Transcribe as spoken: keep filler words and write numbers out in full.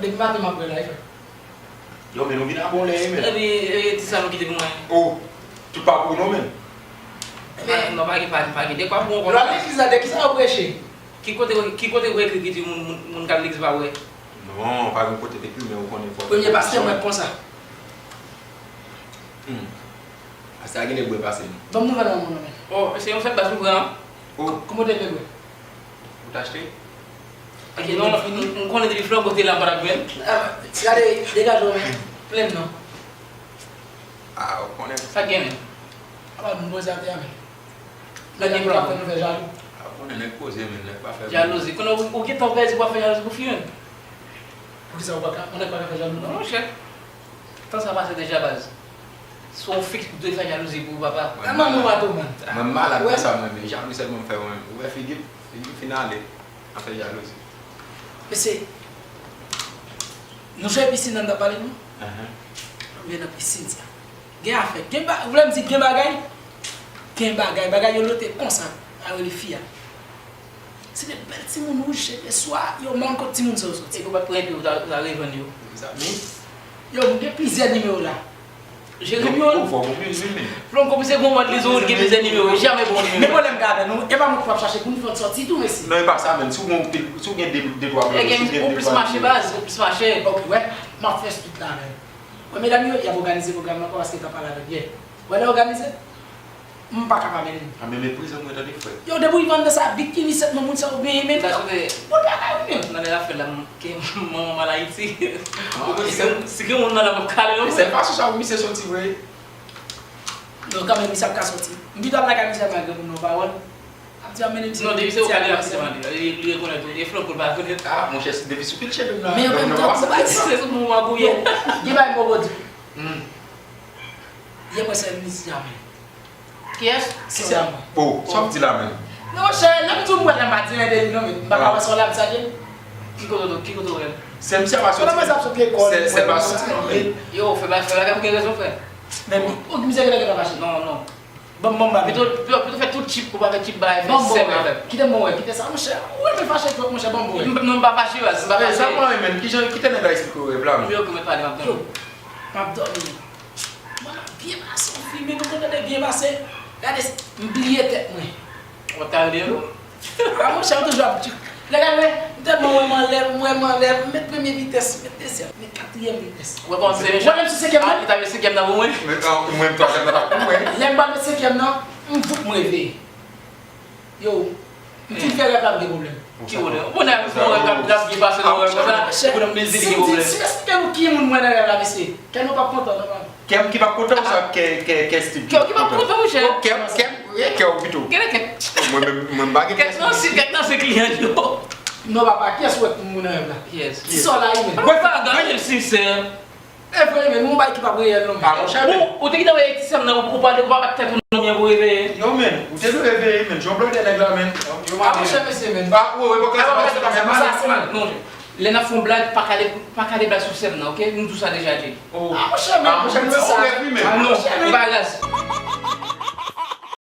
Depi maten m ap wè la, e frè. Yo, men nou vin a bon lè, men. Epi, e, ti sa nou kite pou mwen. Oh, tout pa pou nou, men. Men, non, pa gen, pa gen, pa gen. Dekwa pou mwen. Lè legliz la, de kisa w ap preche? Ki kote, ki kote ou ekri ki di moun, moun, moun k al legliz pa wè? Non, pa gen kote te ekri, men ou konnen fò. Premye pastè mwen konsa. Hmm. Pastè a gen de bwè pase nou. Ban m nouvèl an mwen menm. Oh, se yon sèl baz nou pran. Oh. Kòman w te vle bwè? Ou t achte? Ok, non, m konnen depi flanbo te la m pa t ap jwenn. Gade, degaje w men. Plenn non. Ah, ou konnen. Sa gen men. Apa nou poze atè a men. Gade pou ap fè nou fè jalou. Ah, ou konnen nèg poze men, nèg pa fè. Jalouzi. Konnen ou gentan pèdi pou ap fè jalouzi pou fi menm. Poukisa ou pa ka, ou nèg pa ka fè jalou non? Non, monchè. Tan sa pase deja baz. Se yon fi ki dwe fè jalouzi pou ou papa. Mwen manman ou pa tou man. Mwen malad nan sa mwen men. Jalou sèlman m fè mwen. Ou wè figi m? Figi m fin ale. Afè jalouzi. Mesye, Nou jwe pisin an nan pale nou? Oubyen nan pisin sa? Gen afè. Gen ba, ou vle m di gen bagay? Gen bagay. Bagay yo lote konsa. A rele fi a. Se de bèl timoun wouj cheve swa yo mann kot timoun sa yo soti. Epi w pa t pran epi w ta, w ta revann yo. Mezanmi. Yo, m gen plizyè nimewo la. Jeremyon. Ou fò, ou vin, vin, vin. Flon komisè gon mòd li zon gen plizyè nimewo, jamè bon nimewo. Men pwoblèm k avè nou, e pa mwen ki p ap chache pou n fè sòti tou, mesye. Non, e pa sa menm. Si w gen yon pil, si w gen de, de twa E gen, ou plis mache baz, ou plis mache. Ok, wè, m ap fè street la avè l. Wè, medam yo, y ap òganize pwogram nan ankò paske yo t ap pale avè m yè. Wè, lè òganize, m pa ka pa mennen l. A, men meprizan mwen, tande, frè. Yo, depi w vin nan sa, bikini, sèt non, moun sa yo benyen, men. Sa sou de Bon bagay, wi, men. Nan lè l ap fè l la, m, ke manman m al Ayiti. Ou konn si, si gen moun nan la, m ap kale l. Sèl fason sa pou misye soti vre. Non, kanmenm, misye ap ka soti. M pito al lakay misye, m al granmoun nan pawòl. Ap di, "A, mennen misye." Non, depi se ou ka di l ap sèman li, li, li rekonèt ou. E Flanco l pa rekonèt. Ah, monchè, depi sou pil cheve m nan, men yo menm nan, se sou moun magouye. Gen bagay m poko di. Hmm. Yè mwen se Miss Jamel. Kiyès? Se sa mwen. Oh, sa w di la menm? Non, monchè, lè m di w m wè l la, m pa di anyen de li non, men m pa ka wè sa w la, m salye l. Ki kote w, ki kote w wè l? Se misye pa soti. Kote mwen sa ap sot lekòl? Se, se pa soti non, men. Yo, fè ba, fè bagay pou gen rezon, frè. Men, ou ki misye genlè gentan fache? Non, non. Ban m, ban m bagay. Pito, pito, pito fè tout chip pou pa fè chip bagay, fè sèl avè m. Kite m wè, kite sa, monchè. Ou renmen fache twòp, monchè, ban m wè. M, non, m pa fache, baz, m pa fache. Sa mwen renmen, kijan, kite nèg la eksplike w rèv la, men. Yo, kòman pale, m ap tande. Yo, m ap dòmi. Mwen ap byen pase, yon fi, men nou konn tande byen pase. Gade, m bliye tèt mwen. Ou pa t ka rele yo? Ah, monchè, ou toujou ap di. Lè gade, m tèlman wè m anlè, m wè m anlè, m met premye vitès, m met dezyèm, m met katriyèm vitès. Ou wè kòman se mechan? Wè, menm si senkyèm nan. Ah, li ta met senkyèm nan pou mwen. Men, ah, mwen, twazyèm nan ta pou mwen. Lè m pral met senkyèm nan, m voup m reveye. Yo, m fin fè rèv la, m gen pwoblèm. Ki pwoblèm? Ou konnen avèk yon rèv la, m ap byen pase nan rèv konsa, ou konnen m mezi li gen pwoblèm. Si m esplike nou ki moun m wè nan rèv la, mesye, kè nou p ap kontan, non, man. Kè m ki p ap kontan ou sa kè, kè, kè Steve ki p ap kontan? Kè w ki p ap kontan, monchè. Oh, kè, kè, e kè w pito. Kè, kè. Mwen menm, mwen m pa gen kè. Kè nan si, kè nan se kliyan yo. Non, papa, kiyès ou wè k moun nan rèv la? Kiyès? Ti sò la, wi, men. Mwen pa gade l sinsè. E vre, men, nou bay ki p ap reyèl, non, men. Ah, monchè, men. Ou, ou te gentan wè ti sè m nan, ou, ou pa, ou pa bat tèt ou non, men, pou reveye. Non, men, ou te dwe reveye, men. Jan w blòdè nèg la, men. Yo, ah, monchè, mesye, men. Ah, wi, wi, bon, klas, ah, non, non. Lè n ap fè yon blag, pa kale, pa kale blag sou sè m nan, ok? Nou di w sa deja, Jay. Oh. Ah, monchè, men. Ah, monchè, men, on rèv, wi, men. Ah, monchè, men. Non, pa raz.